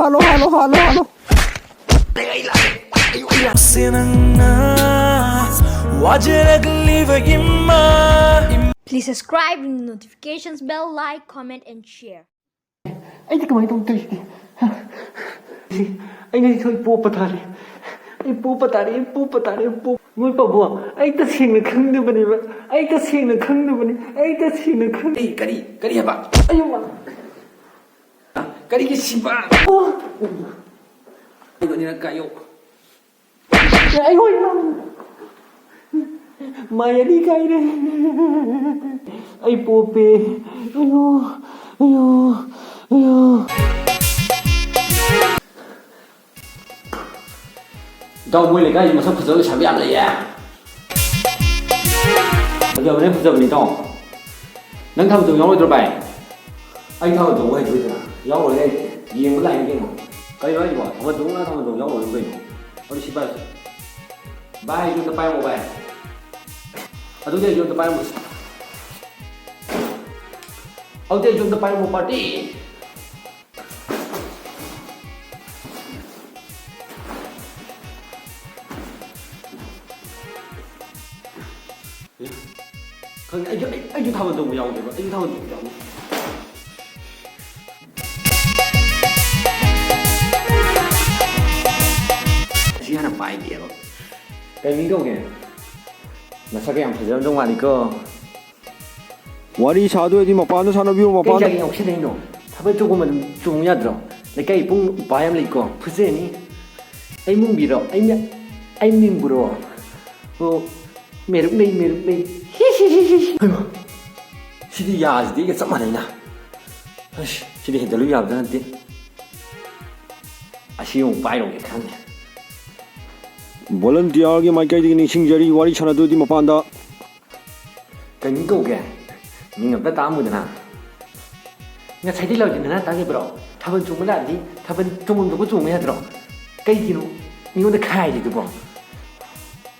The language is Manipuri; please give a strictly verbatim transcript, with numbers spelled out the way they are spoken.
ꯍꯥꯠꯂꯣ, ꯍꯥꯠꯂꯣ, ꯍꯥꯠꯂꯣ, ꯍꯥꯠꯂꯣ꯫ ꯁꯦ ꯅꯪꯅ ꯋꯥꯖꯔꯛꯂꯤꯕ ꯏꯃꯥ꯫ Please subscribe, ring the notifications bell, like, comment, and share. ꯑꯩꯗꯤ ꯀꯃꯥꯏꯅ ꯇꯧꯗꯣꯏꯁꯤꯗꯤ? ꯑꯩ ꯉꯁꯤ ꯁꯣꯏ ꯄꯣꯞꯄ ꯇꯥꯔꯦ꯫ ꯑꯩ ꯄꯣꯞꯄ ꯇꯥꯔꯦ, ꯑꯩ ꯄꯣꯞꯄ ꯇꯥꯔꯦ, ꯑꯩ ꯄꯣꯞ-, ꯃꯣꯏ ꯄꯥꯕꯨꯡ, ꯑꯩ ꯇꯁꯦꯡꯅ ꯈꯪꯗꯕꯅꯦꯕ꯫ ꯑꯩ ꯇꯁꯦꯡꯅ ꯈꯪꯗꯕꯅꯦ꯫ ꯑꯩ ꯇꯁꯦꯡꯅ ꯈꯪ-, ꯑꯩ ꯀꯔꯤ, ꯀꯔꯤ ꯍꯥꯏꯕ? ꯑꯌꯣ ꯃꯥ꯫ ꯀꯔꯤꯒꯤ ꯁꯤꯕ? ꯑꯣ꯫ ꯑꯩꯗꯣ ꯑꯅꯤꯔꯛ ꯀꯥꯏꯌꯣ꯫ ꯑꯩ ꯍꯣꯏ ꯃꯥ꯫ ꯃꯥꯏ ꯑꯅꯤ ꯀꯥꯏꯔꯦ꯫ ꯑꯩ ꯄꯣꯞꯄꯦ꯫ ꯑꯌꯣ, ꯑꯌꯣ, ꯑꯌꯣ꯫ ꯏꯇꯥꯎ, ꯃꯣꯏ ꯂꯩꯀꯥꯏꯁꯤ ꯃꯁꯛ ꯐꯖꯕ ꯂꯩꯁꯥꯕꯤ ꯌꯥꯝ ꯂꯩꯌꯦ꯫ ꯐꯖꯕꯅꯦ, ꯐꯖꯕꯅꯦ, ꯏꯇꯥꯎ꯫ ꯅꯪ ꯊꯥꯕꯜ ꯆꯣꯡ ꯌꯥꯎꯔꯣꯏꯗ꯭ꯔꯣ, ꯚꯥꯏ? ꯑꯩ ꯊꯥꯕꯜ ꯆꯣꯡꯕ ꯍꯩꯇꯣꯏꯗꯅ꯫ ꯌꯥꯎꯔꯣꯏ ꯑꯩ꯫ ꯌꯦꯡꯕ ꯂꯥꯛꯏꯅꯤ ꯀꯩꯅꯣ꯫ ꯀꯩꯅꯣ ꯍꯥꯏꯁꯤꯕꯣ? ꯊꯥꯕꯜ ꯆꯣꯡ ꯂꯥꯛ ꯊꯥꯕꯜ ꯆꯣꯡ ꯌꯥꯎꯔꯣꯏ ꯀꯩꯅꯣ? ꯑꯗꯨ ꯁꯤ ꯄꯥꯏꯔꯁꯤ꯫ ꯚꯥꯏ, ꯑꯩꯁꯨ ꯑꯝꯇ ꯄꯥꯏꯔꯝꯃꯣ, ꯚꯥꯏ꯫ ꯑꯗꯨꯗꯤ ꯑꯩꯁꯨ ꯑꯝꯇ ꯄꯥꯏꯔꯝꯃꯣ꯫ ꯑꯗꯨꯗꯤ ꯑꯩꯁꯨ ꯑꯝꯇ ꯄꯥꯏꯔꯝꯃꯣ, ꯄꯥꯔꯇꯤ꯫ ꯈꯪꯉꯦ, ꯑꯩꯁꯨ, ꯑꯩ, ꯑꯩꯁꯨ ꯊꯥꯕꯜ ꯆꯣꯡꯕ ꯌꯥꯎꯒꯦꯕ, ꯑꯩꯁꯨ ꯊꯥꯕꯜ ꯆꯣꯡꯕ ꯌꯥꯎꯒꯦ꯫ ꯑꯁꯤ ꯍꯥꯟꯅ ꯄꯥꯏꯒꯦꯕ꯫ ꯀꯩ ꯃꯤꯡ ꯀꯧꯒꯦ? ꯃꯁꯛꯀ ꯌꯥꯝ ꯐꯖꯔꯝꯗꯧ ꯃꯥꯜꯂꯤꯀꯣ꯫ ꯋꯥꯔꯤ ꯁꯥꯗꯣꯏꯗꯤ ꯃꯄꯥꯟꯗ ꯁꯥꯟꯅꯕꯤꯌꯨ, ꯀꯩ ꯃꯄꯥꯟꯗ꯫ ꯆꯥꯒꯦ ꯉꯥꯎꯁꯤꯟꯅꯩꯅꯣ? ꯊꯥꯕꯜ ꯆꯣꯡꯕ ꯑꯗꯨꯝ ꯆꯣꯡ ꯌꯥꯗ꯭ꯔꯣ? ꯂꯩꯀꯥꯏ ꯏꯕꯨꯡ ꯎꯄꯥ ꯌꯥꯝ ꯂꯩꯀꯣ, ꯐꯨꯖꯅꯤ꯫ ꯑꯩ ꯃꯨꯡꯕꯤꯔꯣ? ꯑꯩ ꯃꯤ-, ꯑꯩ ꯃꯤꯡꯕꯨꯔꯣ? ꯑꯣ, ꯃꯦꯔꯨꯛ ꯂꯩ, ꯃꯦꯔꯨꯛ ꯂꯩ꯫ ꯍꯤ, ꯍꯤ, ꯍꯤ, ꯍꯤ꯫ ꯍꯩꯃꯥ, ꯁꯤꯗꯤ ꯌꯥꯁꯤꯗꯤ ꯑꯩꯒ ꯆꯞ ꯃꯥꯟꯅꯩꯅ꯫ ꯑꯁ, ꯁꯤꯗꯤ ꯍꯦꯟꯖꯜꯂꯨ ꯌꯥꯕꯗ ꯅꯠꯇꯦ꯫ ꯑꯁꯤ ꯑꯃꯨꯛ ꯄꯥꯏꯔꯨꯒꯦ ꯈꯪꯗꯦ꯫ ꯚꯣꯂꯟꯇꯤꯌꯥꯔꯒꯤ ꯃꯥꯏꯀꯩꯗꯒꯤ ꯅꯤꯡꯁꯤꯡꯖꯔꯤ, ꯋꯥꯔꯤ ꯁꯥꯟꯅꯗꯣꯏꯗꯤ ꯃꯄꯥꯟꯗ꯫ ꯀꯩꯅꯣ ꯀꯧꯒꯦ? ꯃꯤꯡ ꯑꯝꯇ ꯇꯥꯛꯑꯝꯃꯨꯗꯅ꯫ ꯉꯁꯥꯏꯗꯤ ꯂꯥꯎꯔꯤꯗꯅ ꯇꯥꯗꯕ꯭ꯔꯣ? ꯊꯥꯕꯜ ꯆꯣꯡꯕ ꯂꯥꯛꯑꯗꯤ ꯊꯥꯕꯜ ꯆꯣꯡꯐꯝ ꯊꯣꯛꯄ ꯆꯣꯡꯕ ꯌꯥꯗ꯭ꯔꯣ? ꯀꯩꯒꯤꯅꯣ ꯃꯤꯉꯣꯟꯗ ꯈꯥꯏꯔꯤꯗꯨꯕꯣ?